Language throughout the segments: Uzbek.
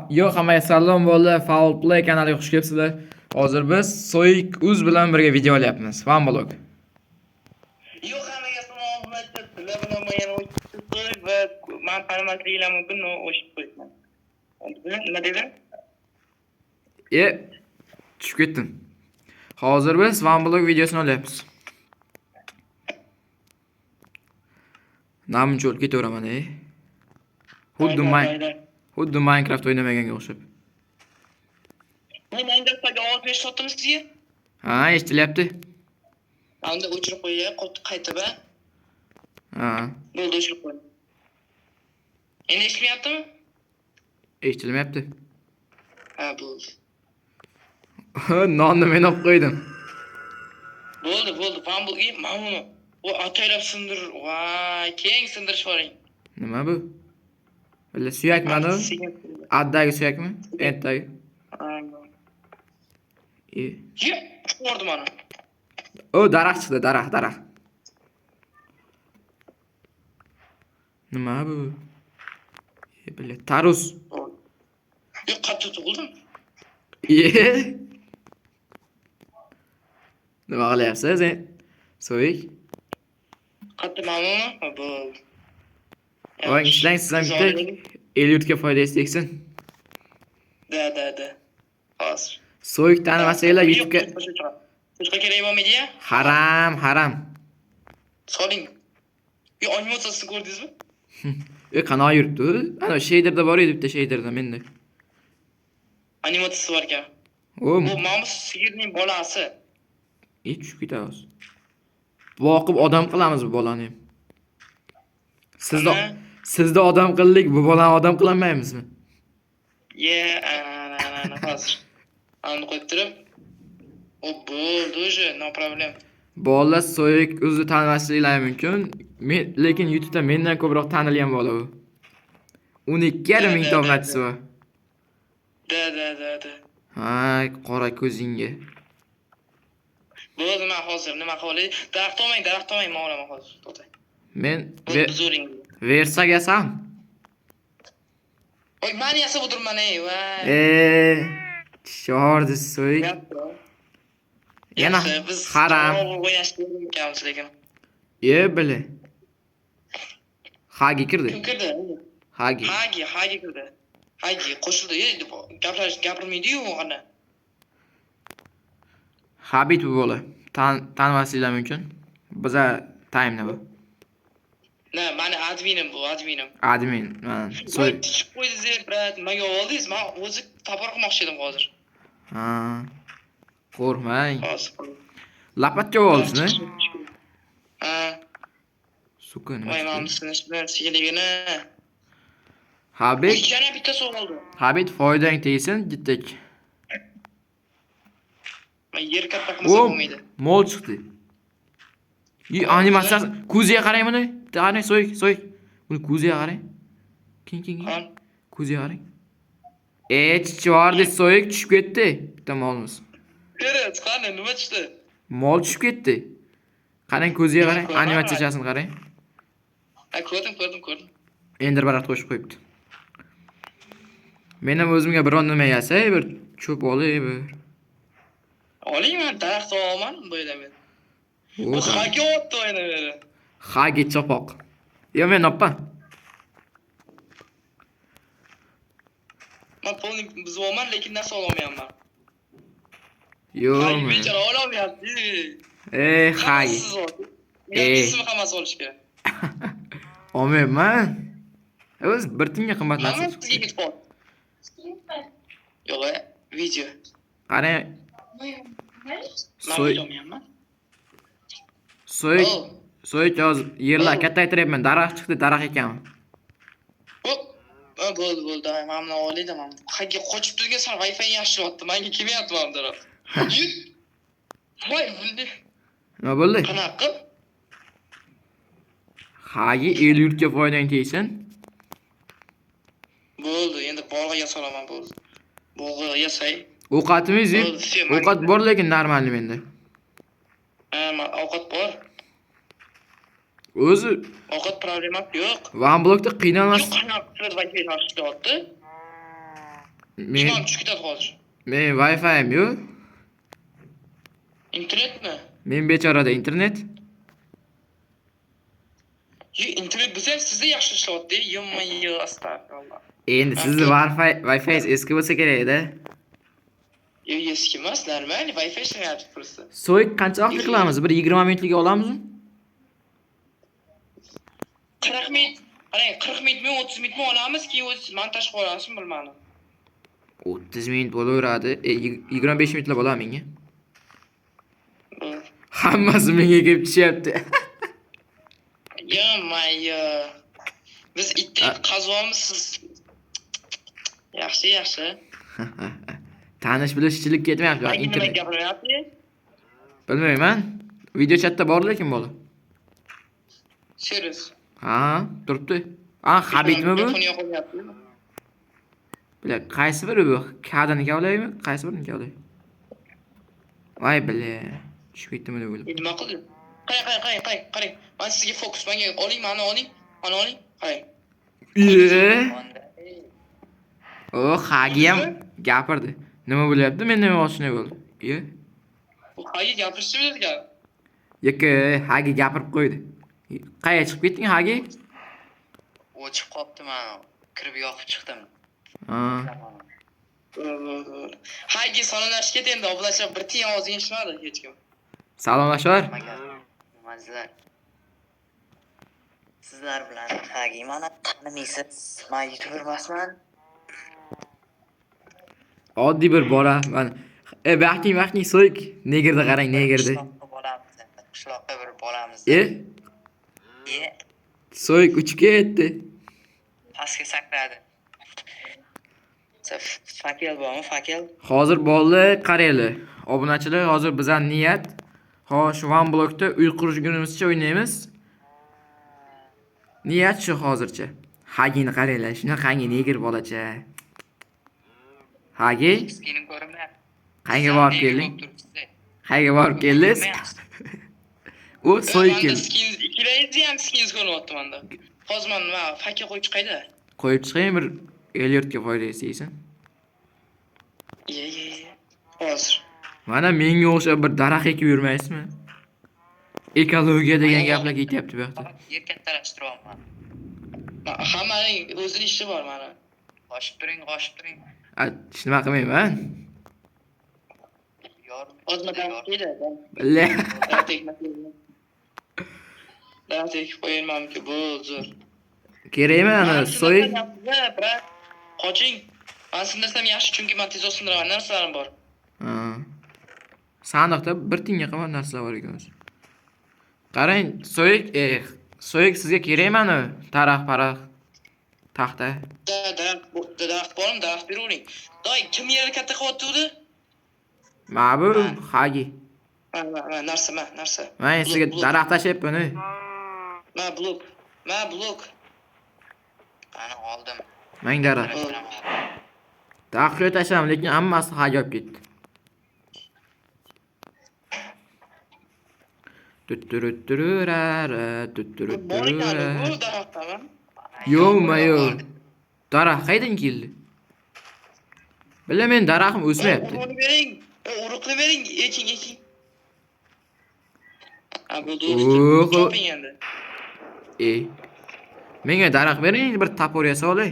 Yo, hammaga salom bolalar, Foul Play kanaliga xush kelibsizlar. Hozir biz Soik Uz bilan birga video olyapmiz. Van blog. Yo'q, hammaga salom, hurmatli sizlar bilan men yana o'chib va man tanimasliginglar mumkin, но o'chib qo'yibman. Nima dedim? Tushib ketdim. Hozir biz Van blog videosini olyapmiz. Namuncha o'lib ketaveraman, ey. Xuddi xuddi Minecraft o'ynamaganga o'xshab. Men Minecraftdagi ovoz eshityaptimi sizga? Ha, eshitilyapti. Unda o'chirib qo'yay, qaytib, ha? Ha, Bo'ldi, o'chirib qo'y. Endi eshitilmayaptimi? Eshitilmayapti. Ha, bo'ldi. Nonni men olib qo'ydim. Bo'ldi, bo'ldi. Van bu, mana buni. U ataylab sindir. Voy, keng sindirish boring. Nima bu? Billa suyakmi anavi? Addagi suyakmi? Entdagi. E. Ye, tushib mana. O, daraxt chiqdi, daraxt, daraxt. Nima bu? E, billa, tarvuz. Yo'q, qattiq tug'ildim. E. Nima qilyapsiz, e? So'yik. Qattiq mana buni. Bo'ldi. Voy, ishlang siz ham bitta el yurtga foydasi tegsin. Da, da, da. Hozir. So'yik tanimasanglar YouTube'ga Cho'chqa kerak bo'lmaydi-ya? Haram, haram. Soling. Yo, animatsiyasini ko'rdingizmi? E, qanaqa yuribdi u? Ana shaderda bor edi bitta shaderda menda. Animatsiyasi bor ekan. O, Bu mana bu sigirning bolasi. E, tushib ketamiz. Boqib odam qilamiz bu bolani ham. Sizni sizni odam qildik, bu bolani odam qilolmaymizmi? Ye, ana, ana, ana, hozir. Ani qo'yib turib. O, bo'ldi уже, no problem. Bolalar So'yik o'zi tanimasliklari mumkin. Men lekin YouTube'da mendan ko'proq tanilgan bola u. 12,5 mingta obunachisi bor. Da, da, da, da. Ha, qora ko'zingga. Bo'ldi, men hozir nima qilib olay? Daraxt olmang, daraxt olmang, men olaman hozir. To'xtang. Men Zo'ring. Versak yasam. Oy, mani yasab o'tirman, ey, voy. E, chordi So'yik. Yana biz haram. O'ynashga ekanmiz lekin. E, bile. Hagi kirdi. Kim kirdi? Hagi. Hagi, Hagi kirdi. Hagi qo'shildi. Ey, gaplash gapirmaydi-yu ana. Habit bu bola. Tanimasliklar mumkin. Biza time'ni bu. Na, mani adminim bu, adminim. Admin. Man. So'y So'y. chiqib qo'ydingiz, ey, brat. Nimaga oldingiz? Men o'zi topar qilmoqchi edim hozir. Ha. Qo'rqmang. Hozir. Lapatga oldingizmi? Ha. Suka nima? Voy, chiqdi? mana buni sigirligini. Habit, Yana bitta savol oldi. Habit foydang tegsin, gitdik. Men yer katta qilmasa O, bo'lmaydi. mol chiqdi. I animatsiyasi, ko'ziga qarang buni. Bitta qarang, so'yik, so'yik. Buni ko'ziga qarang. Keyin, keyin, keyin. Ha? Ko'ziga qarang. E, chichvordi, so'yik tushib ketdi. Bitta molimiz. Ko'rasiz, qani nima tushdi? Mol tushib ketdi. Qarang, ko'ziga qarang, Ko'rman. animatsiyasini qarang. Ha, ko'rdim, ko'rdim, ko'rdim. Ender barat qo'shib qo'yibdi. Men ham o'zimga biron nima yasay, bir cho'p olay bir. Oling, men daraxt olaman bu yerda men. O, Bu hagi otdi o'yna beri. Hagi chopoq. Yo, men oppa. Men polni buzyapman, lekin narsa ololmayapman. Yo'q. Hagi bechora ololmayapti. Ey, hagi. Ey. Siz hammasi olish kerak. Olmayapman. O'zi bir tiyinga qimmat narsa Hamma sizga chiqdi. ketib qoldi. Yo'q, video. Qarang, Men so'y video olmayapman. so'yik, Oh. so'yik hozir yerlar Oh. kattaytiryapman. Daraxt chiqdi, daraxt ekan. Hop. Ha, bo'ldi, bo'ldi. Mana buni olaydi, mana. Hagi qochib turgan sar Wi-Fi yaxshilayapti. Menga kelmayapti mana bu daraxt. Yut. Voy, bildi. Nima bo'ldi? Qanaqa qilib? Hagi el yurtga foydang tegsin. Bo'ldi, endi bolg'a yasolaman bo'ldi. Bolg'a yasay. Ovqatimiz yo'q. Bo'ldi, sen Ovqat bor lekin normalni menda. Ha, ovqat bor. O'zi Ovqat problemasi yo'q. Van blokda qiynalmas. Yo'q, qanaqa qilib Wi-Fi yaxshilayapti? Men Imom tushib ketadi hozir. Men Wi-Fi'im yo'q. Internetmi? Men bechorada internet. Yo, internet bo'lsa ham sizda yaxshi ishlayapti. Yomon, astag'firulloh. Endi sizni Wi-Fi eski bo'lsa kerak-da. Yo, eski emas, normal Wi-Fi ishlamayapti просто. So'y qancha vaqtlik qilamiz? Bir 20 minutlik olamizmi? 40 minut, qarang, 40 minutmi, 30 minutmi olamiz, keyin o'zi montaj qilib olamizmi, bilmadim. 30 minut bo'laveradi. 25 minutlab olaman menga. Bo'ldi. Hammasi menga kelib tushyapti. Yo-moyo. Biz itdek qazyapmiz, siz. Yaxshi, yaxshi. Tanish bilishchilik ketmayapti Nima internet. gapiryapti? Bilmayman. Video chatda bor lekin bola. Serious. Ha, turibdi. A, Habibmi bu? Mikrofon yoqilmayapti. Бля, qaysi biri bu? Kadini kavlaymi? Qaysi birini kavlay? Voy бля. Tushib ketdimi deb o'ylab. Nima qildi? Qarang, qarang, qarang, qarang, qarang. Men sizga fokus, menga oling, mani oling, mani oling. Qarang. Iye. O, Hagi ham gapirdi. Nima bo'lyapti? Men nima shunday bo'ldi? Iye. Bu qayerga gapirishni biladigan. Yo'q, Hagi gapirib qo'ydi. Qayerga chiqib ketding, Hagi? O'chib qolibdi man. Kirib yoqib chiqdim. Ha. Hagi salomlashib ket endi, obunachilar bir tiyin og'ziga eshitmadi hech kim. Salomlashar. Nimaga? Nimazlar? Sizlar bilan Hagi, mani tanimaysiz. Men YouTuber emasman. Oddiy bir bola. Mana. Vaqting, vaqting so'yik. Negerda qarang, negerda. Qishloqqa bolamiz. Qishloqqa bir bolamiz. E, So'yik uchib ketdi. Pastga sakradi. Факел bormi? Факел? Hozir bolalar qaranglar. Obunachilar, hozir bizning niyat xo'sh, One Blockda uy qurishgunimizcha o'ynaymiz. Niyat shu hozircha. Hagini qaranglar, shunaqangi neger bolacha. Hagi, Skinim ko'rinmayapti. qayerga borib kelding? Qayerga borib keldingiz? U so'yik Manda keldi. Skins, ikkalangizni ham skins ko'rinyapti manda. Hozir man nima, факел qo'yib chiqayda. Qo'yib chiqing, bir el-yurtga foyda yasaysan. Ye, ye, ye. Hozir. Mana menga o'xshab bir daraxt ekib yurmaysizmi? Ekologiya degan gaplar ketyapti bu yoqda. Yer kattalashtiryapman. Hammaning o'zini ishi bor mana. Qoshib turing, qoshib turing. A, hech nima qilmayman. Yor. Hozir man daraxt ekayda. Бля. Daraxt ekmadim. Daraxt ekib qo'yilmamki, bu zo'r. Kerakmi ana so'y? Брат, qoching. Man sindirsam yaxshi, chunki man tezroq sindiraman, narsalarim bor. Ha. Sandiqda bir tiyinga qimmat narsalar bor ekan o'zi. Qarang, so'yik, so'yik, sizga kerakmi ana taraq paraq taxta? Da, daraxt bormi? Daraxt beravering. Doy, kim yerni katta qilyapti? Mana bu Hagi. Ma, ma, ma, narsa, ma, narsa. Men sizga Blok, blok. daraxt tashlayapman, ey. Ma, blok. Ma, blok. Ana oldim. Mang daraxt. Daraxt tashladim, lekin hammasi Hagi olib ketdi. Tutturuttururara, Bor ekan tutturutturura. bu daraxtami? Yo'qmi, yo'q. Daraxt qayerdan keldi? Bilaman, daraxtim o'smayapti. Urug'ini bering. Urug'ni bering, eking, eking. Ha, bu O'g'il. do'st. Choping endi. E. Menga daraxt bering, bir топор yasa olay.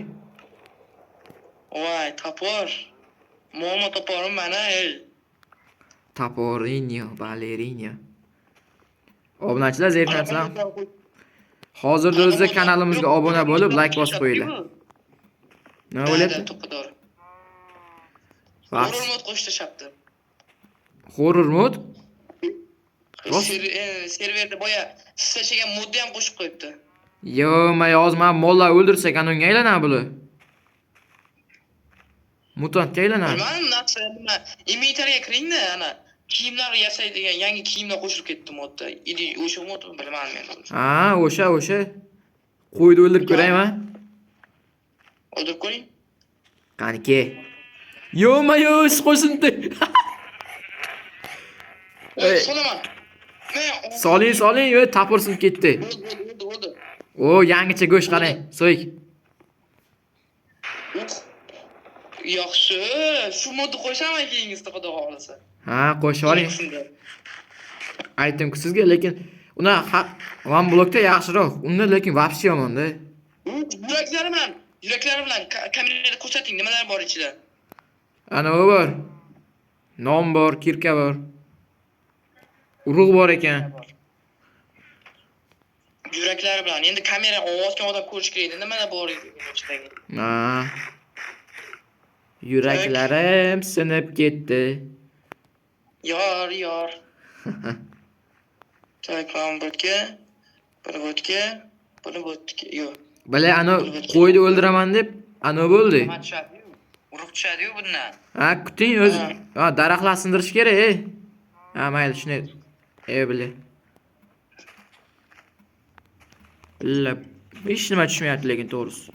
Voy, топор. Momo toporim mana, ey. Toporinyo, balerinyo. Obunachilar, zerikmayapsizlar. Hozirda o'zida kanalimizga obuna bo'lib, like bosib qo'yinglar. Nima bo'lyapti? To'ppa to'g'ri. Vaqt. Horror mod qo'shib tashlabdi. Horror mod? Rost? Serverda boya siz tashlagan modni ham qo'shib qo'yibdi. Yo, men hozir man mollar o'ldirsak, ana unga aylanadi bular. Mutantga aylanadi. Bilmadim, narsa nima. Inventarga kiringda, ana kiyimlar yasaydigan yangi kiyimlar qo'shilib ketdi modda. Или o'sha modmi, bilmadim endi. Ha, o'sha, o'sha. Qo'yni o'ldirib ko'raymi? O'ldirib ko'ring. Qani ke. Yo'ma yo, qo'shindi. Ey. Solaman. Men Soling, soling, yo, топор sinib ketdi. Bo'ldi, bo'ldi, bo'ldi. O, yangicha go'sht qarang. So'yik. Ux. Yaxshi, shu modni qo'shaman keyingisida, xudo xohlasa. Ha, qo'shib oling. Qismda. Aytdim-ku sizga, lekin uni one blokda yaxshiroq. Unda lekin вообще yomonda. U yuraklari bilan kamerada ko'rsating, nimalar bor ichida. Ana u bor. Non bor, кирка bor. Urug' bor ekan. Yuraklari bilan. Endi kamera olayotgan odam ko'rish kerak edi, nimalar bor ichidagi. Ha. Yuraklarim sinib ketdi. Yor, yor. Так, mana bu yerga, buni bu yerga, buni bu yerga. Yo'q. Bale, ana qo'yni o'ldiraman deb ana bo'ldi. Nima tushadi-yu? Urug' tushadi-yu bundan. Ha, kuting o'zi. Ha, daraxtlar sindirish kerak, ey. Ha, mayli, shuni. Ey, bile. Billa, hech nima tushmayapti lekin to'g'risi.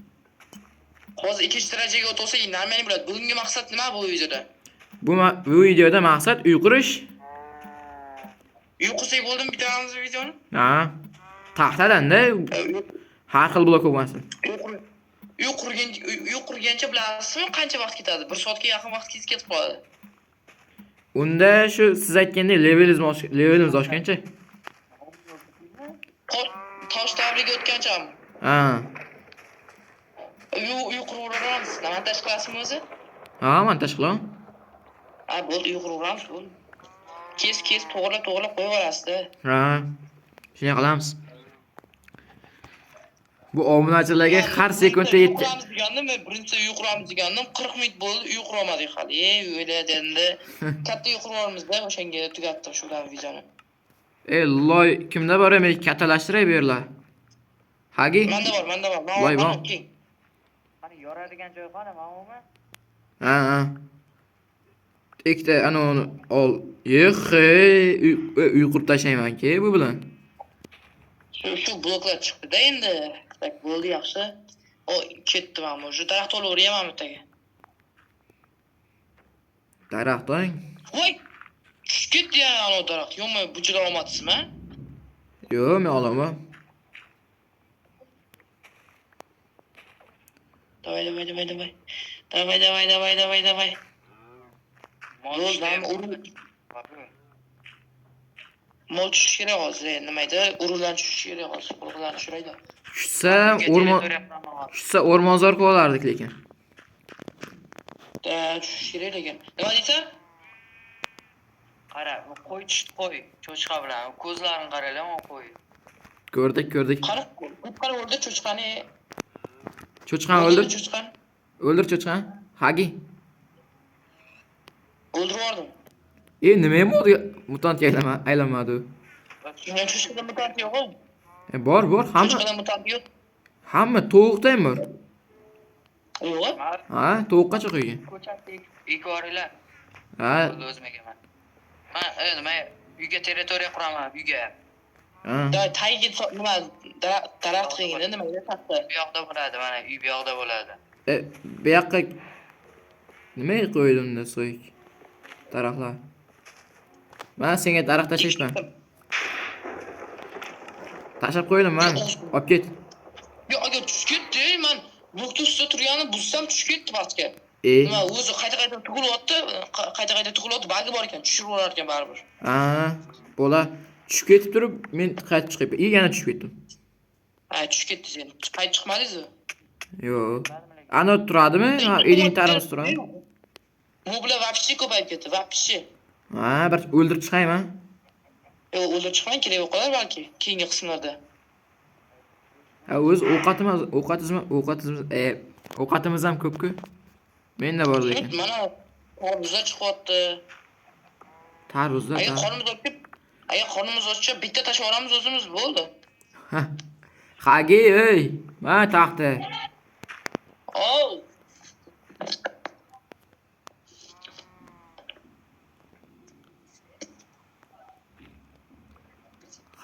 Hozir ikkinchi darajaga o'tsa нормально bo'ladi. Bugungi maqsad nima bu videoda? Bu videoda maqsad uy qurish. Uy qursak bo'ldimi bitiramiz videoni? Ha. Taxtadan-da har xil blok bo'lmasin. Uy qurgancha bilasizmi qancha vaqt ketadi? 1 soatga yaqin vaqt ketib qoladi. Unda shu siz aytgandek levelimiz oshgancha. Tosh davriga o'tganchami? Ha. Uy quraveramiz. Montaj qilasizmi o'zi? Ha, montaj qilaman. Ha, bo'ldi, uy quraveramiz, bo'ldi. Kes, kes, to'g'rilab, to'g'rilab qo'yib yuborasiz-da. Ha. Shunday qilamiz. Bu obunachilarga har sekundda Uy yetgan. quramiz degandim, men birinchi uy quramiz degandim, 40 minut bo'ldi, uy qurolmadik hali. Ey, o'yladi endi. Katta uy quramiz-da, o'shanga tugatdim shu bilan videoni. Ey, loy kimda bor, men kattalashtiray bu yerlar. Hagi? Menda bor, menda bor. Voy, Mana voy. keng. Qani yoradigan joy qani, mana? Ha. Ikkita ana uni ol. Yexey, uy qurib tashlayman-ki bu bilan. Shu bloklar chiqdi-da endi. Так, bo'ldi, yaxshi. O, ketdi mana bu. Shu daraxt olaverayman bittaga. Daraxt oling. Voy! Tushib ketdi ya anavi daraxt. Yo'qmi, bu juda olmadsizmi? Yo'q, men olaman. Давай, давай, давай, давай. Давай, давай, давай, давай, давай. Mol Bo'ldi, tushdi. Mol tushishi kerak hozir, nima edi? Urug'lar tushishi kerak hozir. Urug'larni tushiraydi. Tushsa Uyga o'rmon territoriya quraman hozir. tushsa o'rmonzor qilib olardik lekin. Da, tushishi kerak lekin. Nima deysan? Qara, bu qo'y tushdi, qo'y. Cho'chqa bilan. Ko'zlarini qaranglar, u qo'y. Ko'rdik, ko'rdik. Qara, qara o'ldi cho'chqani. Cho'chqani o'ldir. Cho'chqani. O'ldir cho'chqani. Hagi. O'ldirib yubordim. E, nima bo'ldi? Mutantga aylanmadi u. Yani cho'chqada mutant yo'q. E, bor, bor, hamma Cho'chqada mutant yo'q. hamma tovuqda ham bor. Yo'q. Ha, tovuqqa qo'ygan. Ko'chatni ekib yuboringlar. Ha, Bo'ldi, o'zim egaman. Man, nima, uyga territoriya quraman, uyga. ha. Da, tagiga nima daraxt qilgin, nima taxta. Bu yoqda bo'ladi, mana uy bu yoqda bo'ladi. E, bu yoqqa nima qo'ydim unda so'yik? Daraxtlar. Man senga daraxt tashlayman. Tashlab qo'ydim man. Olib ket. Yo'q, agar tushib ketdi, man blokni ustida turganini buzsam tushib ketdi pastga. E, Nima o'zi qayta qayta tug'ilyapti, qayta qayta tug'ilyapti, bagi bor ekan, tushirib yuborar ekan baribir. ha, bola tushib ketib turib, men qaytib chiqib, yana tushib ketdim. Ha, tushib ketdi sen. Qaytib chiqmadingiz-ku? Yo'q. Ana turadimi? Ha, eling tarimiz turadi. Moblar вообще ko'payib ketdi, вообще. Ha, bir o'ldirib chiqaymi? Yo'q, o'ldirib chiqmang, kerak bo'lib qolar balki keyingi qismlarda. Ha, o'z ovqatimiz, ovqatimiz ham ko'p-ku. Menda bor lekin. Mana qornimizda chiqyapti. Tarvuzlar. Agar qornimiz ochib, agar qornimiz ochsa bitta tashlab yuboramiz o'zimiz, bo'ldi. Hagi, ey, mana taxta. Ov.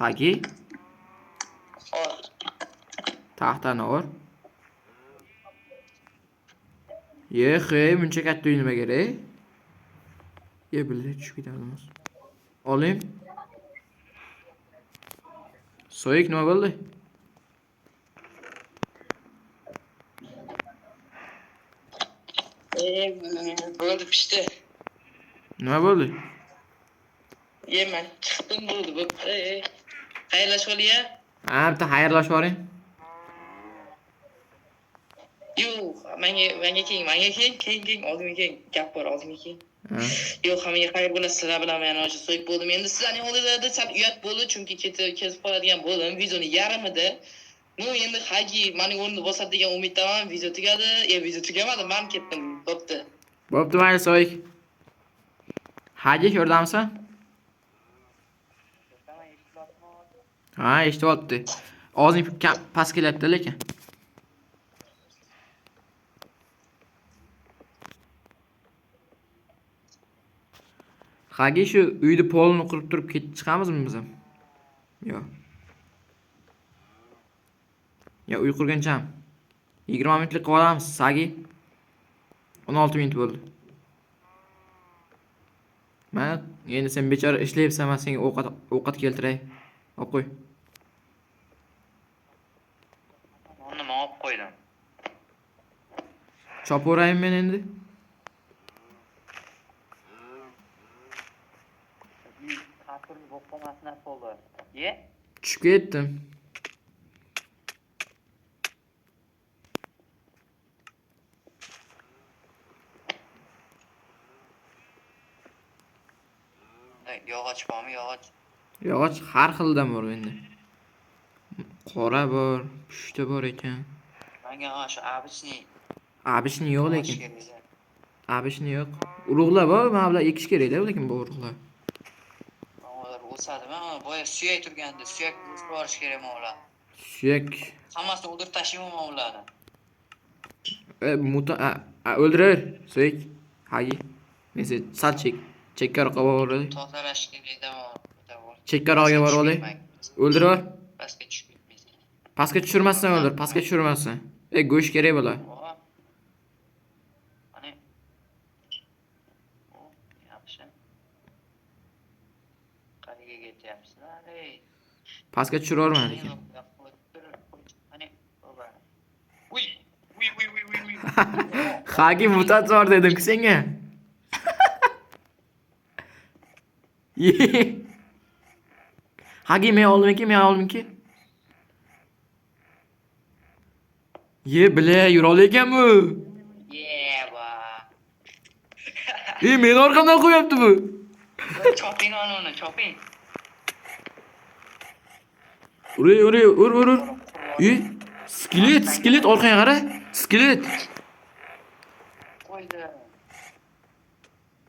Hagi, Ol. taxtani or. Yexe, buncha katta uy nima kerak? Ye, billa tushib ketamiz. Oling. Soyik nima bo'ldi? Bo'ldi, pishdi. Nima bo'ldi? Man chiqdim, bo'ldi, bo'pti. Xayrlashib oling. Ha, bitta xayrlashib yuboring. Yo'q, menga keyin, menga keyin, keyin, oldimga keyin, gap bor, oldimga keyin. Ha. Yo'q, hammaga xayr bo'lsin, sizlar bilan men o'sha so'yib bo'ldim. Endi sizlarning oldingizda sal uyat bo'ldi, chunki ketib qoladigan bo'ldim videoni yarmida. Ну, endi Hagi mening o'rnimni bosadi degan umiddaman. Video tugadi. Video tugamadi, men ketdim. Bo'pti. Bo'pti, mayli, so'yik. Hagi, ko'rdamisan? Ha, eshityapti. Og'zing past kelyapti lekin. Hagi, shu uyni polini qurib turib ketib chiqamizmi biz ham? Yo'q. Yo, uy qurguncha ham. 20 minutlik qilib olamiz, Sagi. 16 minut bo'ldi. Mana endi sen bechora ishlayapsan, men senga ovqat keltiray. Olib qo'y. Nonni men olib qo'ydim. Chopaveraymi men endi? Qattiq bo'lib qolmasin poli. Ye? Tushib ketdim. Yog'och bormi, yog'och? Yog'och har xildan bor endi. Qora bor, pushti bor ekan. Menga ha shu обычный Обычный yo'q lekin. kerak. Обычный yo'q. Urug'lar bor, mana bular ekish kerak-da, lekin bu urug'lar. Ular o'sadimi? Boya suyak turgandi, suyak o'sib borish kerak ular. Suyak. Hammasini o'ldirib tashlayman ularni. Muta o'ldirar. Suyak. Hagi. Neyse, sal chek. Chekkaroqqa borib. Tozalash kerak-da. Chekkarog'iga borib olay. O'ldirib. Pastga tushib ketmaysan. Pastga tushirmasdan o'ldir, pastga tushirmasdan. Go'sht kerak bular. Ana. O, yaxshi. Qayerga ketyapsizlar, ey? Pastga tushiraverma lekin. Qani, baba. Uy, uy, uy, uy, uy, uy. Hagi, mutant bor dedim-ku senga. Hagi, men oldimki, men oldimki. Ye, bile, yura ekan bu. Ye, ba. Meni orqamdan qo'yapti bu. Choping uni, choping. Uray, uray, ur, ur, ur. Skelet, skelet orqangga qara. Skelet. Qo'ydi.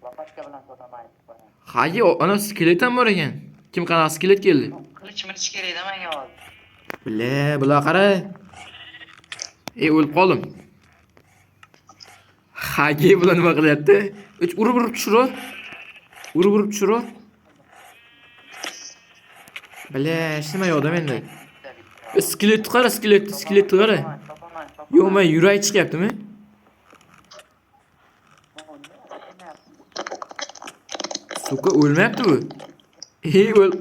Lopatka bilan sotaman. Hagi, ana skelet ham bor ekan. Kim qanaqa skelet keldi? Qilich milish kerak-da menga hozir. Bile, bular qara. O'lib qoldim. Hagi, bular nima qilyapti? Urib urib tushiror. Urib urib tushiror. Bile, hech nima yo'q-da menda. Skeletni qara, skeletni, skeletni qara. Chopaman, chopaman. Yo'q, men yurak chiqyaptimi? Сука, o'lmayapti bu. O'l.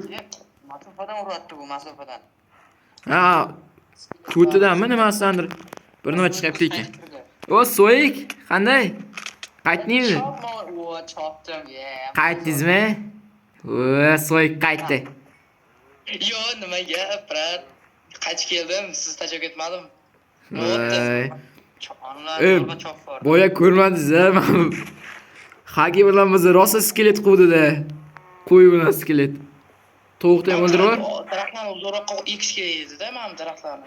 Masofadan uryapti bu, masofadan. Ha, ko'tidanmi nimasidandir bir nima chiqyapti ekan. O, so'yik, qanday? Qaytdingmi? Chopma, o, chopdim, ye. Qaytdingizmi? O, so'yik qaytdi. Yo, nimaga, brat? Qaytib keldim, siz tashlab ketmadim. Voy. Onlar zo'rg'a chopib bordi. Boya ko'rmadingiz-a? Hagi bilan bizni rosa skelet quvdi-da. Qo'y bilan skelet. Tovuqni ham o'ldirib yubor. Daraxtlarni uzoqroqqa ekish kerak edi-da, mana bu daraxtlarni.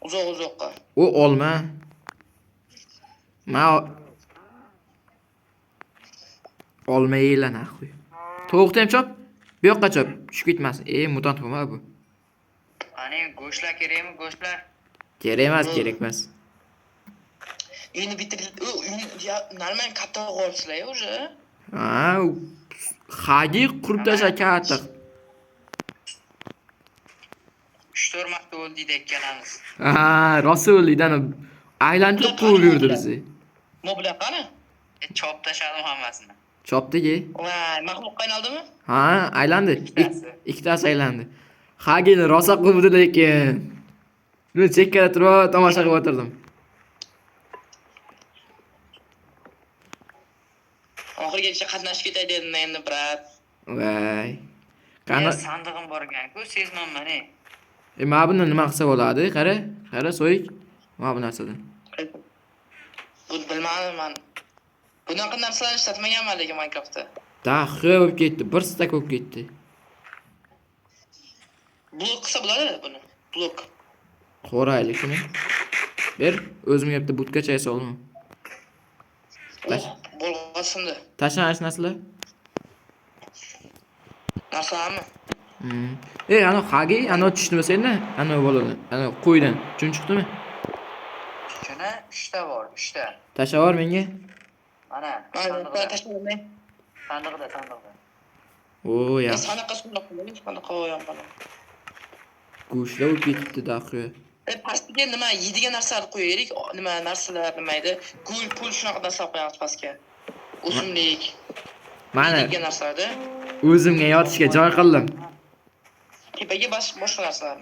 Uzoq uzoqqa. O olma. Ma olma yeyla naxuy. Tovuqni ham chop. Bu yoqqa chop. Tushib ketmasin. Mutant bo'lma bu. Qani, go'shtlar kerakmi, go'shtlar? Kerak emas, kerak emas. Uyni bitir, uyni ya normal katta qilibsizlar уже. Ha, Hagi qurib tashlab katta. 3-4 marta o'ldik ikkalamiz. Ha, rosa o'ldik, ana aylantirib quvib yurdi bizni. Moblar qani? Chop tashladim hammasini. Chopdiki. Voy, maxluqqa aynaldimi? Ha, aylandi. Ikkitasi. Ikkitasi aylandi. Hagini rosa quvdi lekin. Men chekkada turib tomosha qilib o'tirdim. Oxirigacha qatnashib ketay dedim endi, брат. Voy. Qani Sandig'im bor ekan-ku, sezmanman ey. Mana buni nima qilsa bo'ladi? Qara, qara so'yik. Mana bu narsadan. Bu bilmadim man. Bunaqa narsalarni ishlatmaganman lekin Minecraftda. Daxi bo'lib ketdi. Bir stak bo'lib ketdi. Blok qilsa bo'ladi buni. Blok. Qo'raylik shuni. Ber, o'zimga bitta budkacha yasa olaman. Tash. Oh, bo'lg'asindi. Tashlan ana shu narsalar. Narsalarmi? Ey, ana Hagi, ana tushdimi senda? Ana boladan, ana qo'ydan. Chun chiqdimi? Shuni 3 ta bor, 3 ta. Tashlab yubor menga. Mana, Mana sandiqda. tashlayman. Sandiqda, sandiqda. O, yaxshi. Sanaqa sundoq qo'ying, sanaqa qo'yam bana. Go'shtlar bo'lib ketibdi daxi. Pastiga nima yeydigan narsalar qo'yaylik, nima narsalar nima edi? Gul, pul shunaqa narsalar qo'yamiz pastga. O'simlik, Mana yeydigan narsalarda. o'zimga yotishga joy qildim. Tepaga boshqa narsalar.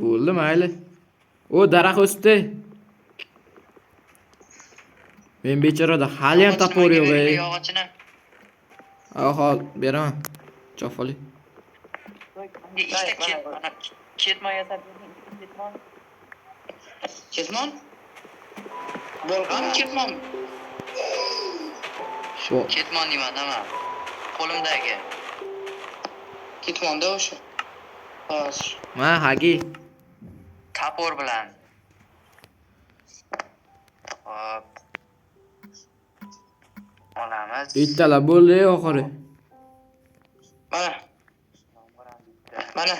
Bo'ldi, mayli. O, daraxt o'sibdi. Men bechorada hali ham topor yo'q ey. Yog'ochini. Ahol beraman. Chop oling. Menga ikkita ketmon, ketmon yasab bering, ikkita ketmon. Ketmon? Bo'lg'ami ketmonmi? Shu Ketmon deyman, nima? Qo'limdagi. Ketmonda o'sha. Hozir. Mana Hagi. Topor bilan. Hop. Olamiz. Bittala bo'ldi ey oxiri. Mana Mana.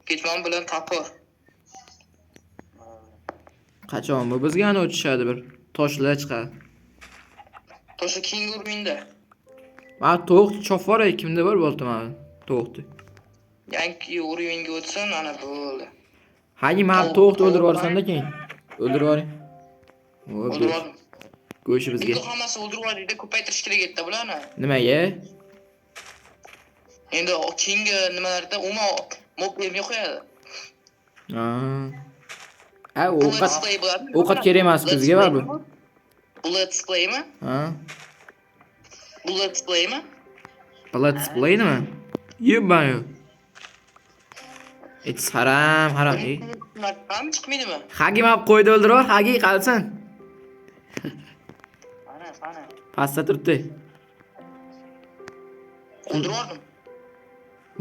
Ketmon bilan topor. Qachon bu bizga ana tushadi bir toshlar chiqadi. To'sha keyingi urmingda. Mana tovuq chop bor ey, kimda bor bo'ldi mana tovuqni. Yangi urmingga o'tsin, ana bo'ldi. Hagi mana Tovuq- tovuqni o'ldirib tovuq yuborsanda keyin. O'ldirib yuboring. O, O'ldirib yubordim. Go'shti bizga. Endi hammasi o'ldirib yubordik, ko'paytirish kerak edi bularni. Nimaga? Endi keyingi nimalarda umuman mob bermay qo'yadi. Ha. A, Bu ovqat let's play bo'ladimi? ovqat kerak emas Let's bizga play baribir. mi? Bu let's playmi? Ha. Bu let's playmi? Let's play nima? Yebbayo. It's haram, haram. Ey. Chiqadimi, chiqmaydimi? Hagi mab qo'ydi o'ldirib yubor, Hagi qalsin. Mana, mana. Pastda turibdi. O'ldirib yubordim.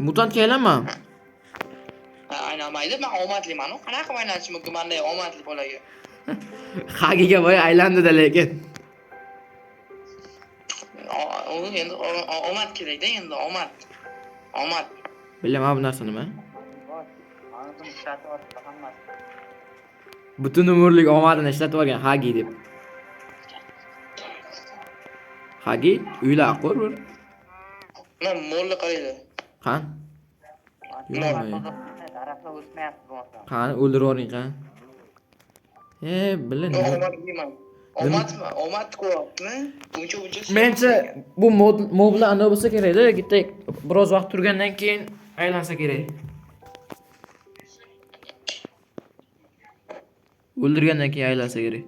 Mutantga aylanma. Ha, aylanmaydi. Men omadliman. U qanaqa qilib aylanishi mumkin manday omadli bolaga? Hagiga boya aylandi-da lekin. U endi omad kerakda endi omad. Omad. Bilaman bu narsa nima? Bor. Mana ishlatib yuboribdi hammasi. Butun umrlik omadini ishlatib yuborgan Hagi deb. Hagi uylar qur bir. Mana molni qaranglar. Qan? Mana Yo'q. daraxtlar o'smayapti bo'lmasa. Qani o'ldirib yuboring qani. E, bilin. Yo'q, omad deyman. Omadmi? Omad ko'ryaptimi? Buncha buncha. Menimcha bu mod moblar anavi bo'lsa kerakda, bitta biroz vaqt turgandan keyin aylansa kerak. O'ldirgandan keyin aylansa kerak.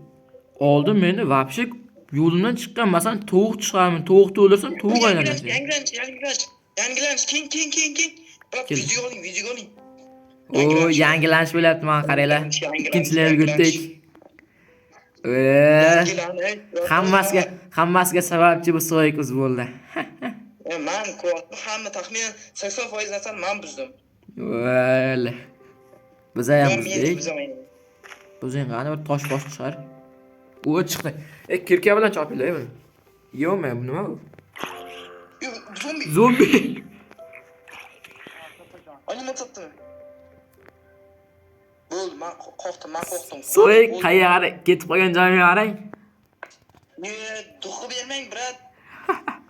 Oldin meni вообще yo'limdan chiqqan, masalan, tovuq chiqarmi, tovuqni o'ldirsam tovuq aylanadi. Yangilanish, yangilanish, yangilanish. Keyin, keyin, keyin, keyin. Bak, Kel. videoga oling, videoga oling. O, yangilanish bo'lyapti mana qaranglar. Ikkinchi levelga o'tdik. Yangilanish. Hammasiga hammasiga sababchi bu soyik o'zi bo'ldi. Man ko'ryapman, hamma taxminan 80% narsani man buzdim. Vola. Biz ham Men buzdik. buzaman. Buzing qani bir tosh bosh chiqar. U chiqdi. E, kirka bilan chopinglar buni. Yo'qmi, bu nima bu? Yo'q, zombi. Zombi. Animatsiya topdimi? Bo'ldi, man qo'rqdim, man qo'rqdim. So'y qayerga ketib qolgan joyimga qarang. Ne, duxi bermang, brat.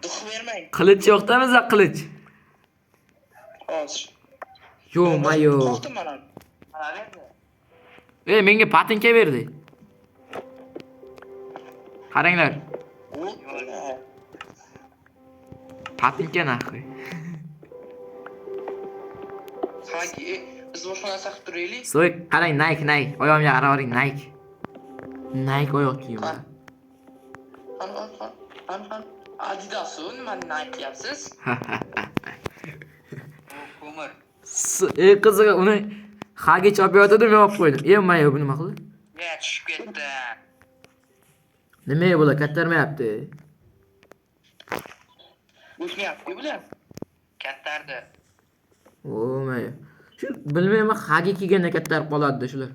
Duxi bermang. Qilich yo'qda bizda qilich. Hozir. Yo'q, mayo. Qo'rqdim man ham. Mana berdi. E, menga patinka berdi. Qaranglar, U, patinka narxi. Hagi, biz boshqa narsa qilib turaylik. So'y qarang Nike, Nike. Oyog'imga qarab oling Nike. Nike oyoq kiyimi. Ha. Qani, qani, qani, qani, qani. Adidas u nimani aytyapsiz? Bu ko'mir. Ey qizig'i uni Hagi chopayotgandim, men olib qo'ydim. E, mayli, bu nima qildi? Ya tushib ketdi. Nima bular kattarmayapti? O'smayapti bular. Kattardi. O, mayli. Shu bilmayman, Hagi kelganda kattarib qoladi shular.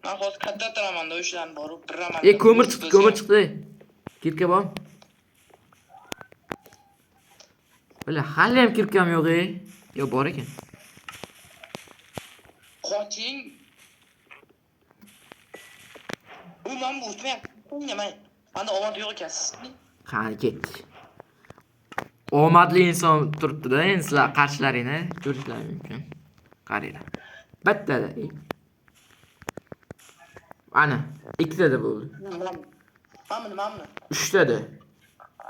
Men hozir kattartiraman-da o'shalarni borib biraman. E, ko'mir chiqdi, ko'mir chiqdi. Kirka bormi? Bila, hali ham kirkam yo'q, ey. Yo, bor ekan. Qoching. Bu men bu o'smayapti. Nima? Menda omad yo'q ekan. Qani ketdik. Omadli inson turibdi-da, endi sizlar qarshilaringni ko'rishlari mumkin. Qaranglar. Bittada. Ey. Ana, ikkitada bo'ldi. Mana buni, mana buni. Uchtada.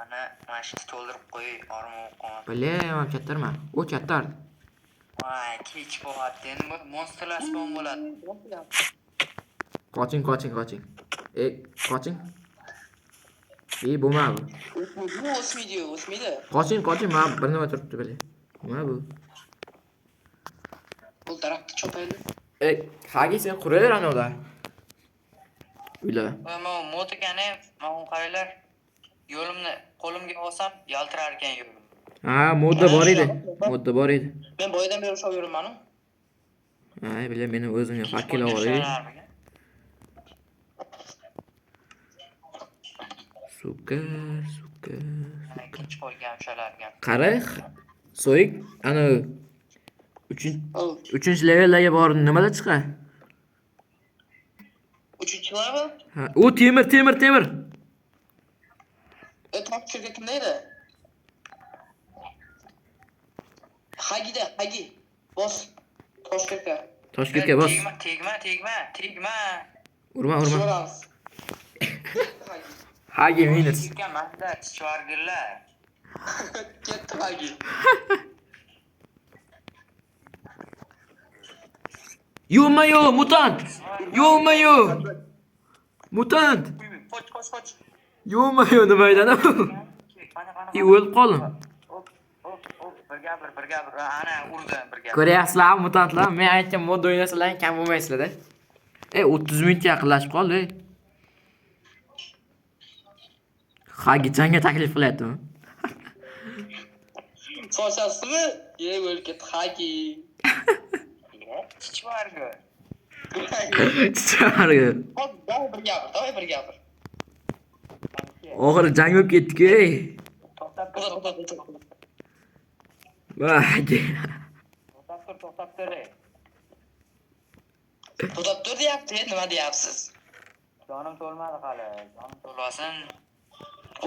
Ana mana shu to'ldirib qo'y, ormon qolmas. Бля, man kattarma. O kattardi. Voy, kech bo'lyapti. Endi bu monsterlar spawn bo'ladi. Qoching, qoching, qoching. Ey, qoching. Ey, bo'lmadi. Bu o'smaydi, o'smaydi. Qoching, qoching, mana bir nima turibdi, бля. Nima bu? Bu daraxtni chopaylik. Ey, Hagi sen quraver ana ular. Uylar. Voy, mana bu mot ekan, mana bu qaranglar. Yo'limni qo'limga olsam yaltirar ekan yo'lim. Ha, modda bor edi. Modda bor edi. Men boyadan beri ushlab yuribman. Ay, бля, meni o'zimga Kech fakkel qo'lga olay. tusharmikan? Сука, сука. Mana kech qo'lga ushalarkan. Qara, so'yik, ana uchinchi Oh, uchinchi levellarga borib nimada chiqadi? uchinchi level. Ha, u temir, temir, temir. E, tosh kirga kimda edi? Hagida, Hagi. Bos. Tosh kirga. Toshkentga bos. Tegma, tegma, tegma, tegma. Urma, urma. Tushiramiz. Hagi. Hagi minus. Tegma, manda chivargillar. Ketdi Hagi. Ё-моё, mutant! Ё-моё! Mutant! Qoch, qoch, qoch. Ё-моё, nima edi ana bu? Qani, qani, Ey, o'lib qoldim. Hop, hop, hop, birga bir, birga bir. Ana urdim birga. Ko'ryapsizlarmi mutantlar? Men aytgan mod o'ynasanglar kam bo'lmaysizlar-da. Ey, 30 minutga yaqinlashib qoldi. Ey. Hagi jangga taklif qilyaptimi? Sochasizmi? Ye, o'lib ketdi Hagi. Chivargil. Chiqardi. Hop, давай bir gapir, давай bir gapir. Oxiri jang bo'lib ketdik-ku, ey. To'xtab tur, To'xta, to'xta, to'xta. Voy. to'xtab tur, to'xtab tur. Ey. To'xtab tur deyapti, nima deyapsiz? Jonim to'lmadi hali. Jonim to'lmasin.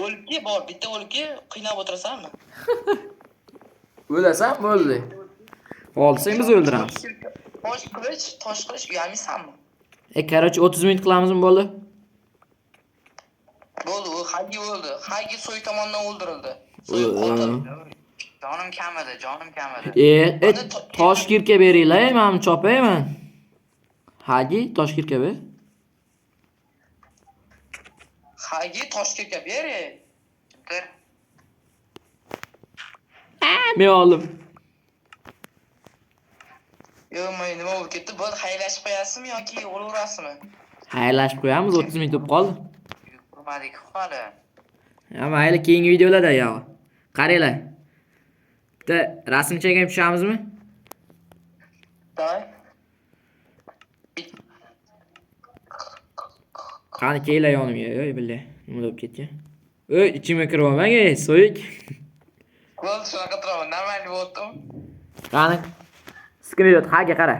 O'lib kel, bor, bitta o'lib kel, qiynab o'tirasanmi? O'lasan bo'ldi. Olsang biz o'ldiramiz. Tosh qilich, tosh qilich uyalmaysanmi? E, короче, 30 minut qilamizmi bo'ldi? Bo'ldi, u Hagi o'ldi. Hagi so'y tomonidan o'ldirildi. So'y qotil. Jonim kamidi, jonim kamidi. E, e tosh kirka beringlar, ey, men chopayman. Hagi, tosh kirka ber. Hagi tosh kirka ber. Ey. Kimdir? Men oldim. Yo'q, men nima bo'lib ketdi? Bo'ldi, xayrlashib qo'yasizmi yoki o'laverasizmi? Xayrlashib qo'yamiz, 30 minut bo'lib qoldi. Yugurmadik hali. Ha, mayli, keyingi videolarda yo'q. Qaranglar. Bitta rasm chekib tushamizmi? Давай. Qani kelinglar yonimga. Ey, бля, nima bo'lib ketgan? Ey, ichimga kirib olmang, ey, so'yik. Bo'ldi, shunaqa turaman. Нормально bo'ldim. Qani. Skrinshot haga qara.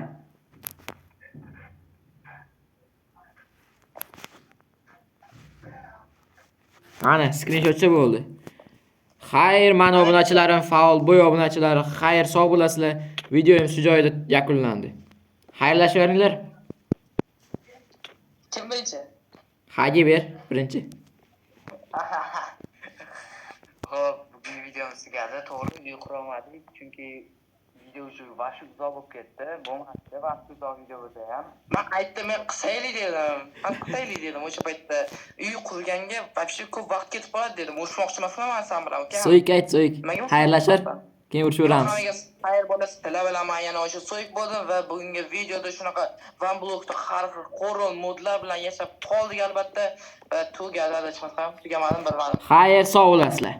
Ana, skrinshotcha bo'ldi. Xayr, mani obunachilarim, faol bo'y obunachilari, xayr, sog' bo'lasizlar. Videoyim shu joyida yakunlandi. Xayrlashaveringlar. Kim birinchi? Hagi ber birinchi. Xo'p, bugungi videomiz tugadi. To'g'ri, uy qurolmadik, chunki video Video уже вообще uzoq bo'lib ketdi. Bo'lmasdi, vaqt uzoq video bo'lsa ham. Man aytdim, men qilsaylik dedim. Man qilsaylik dedim o'sha paytda. Uy qurganga вообще ko'p vaqt ketib qoladi dedim. Urushmoqchi emasman man san bilan, uka. So'yik ayt, so'yik. Nimaga Xayrlashar, keyin urushaveramiz. Hammaga xayr bo'lsin, sizlar bilan man yana o'sha so'yik bo'ldim va bugungi videoda shunaqa One Blockda har xil qo'rg'on modlar bilan yashab qoldik albatta. Va tugadi, adashmasam, tugamadim, bilmadim. Xayr, sog' bo'lasizlar.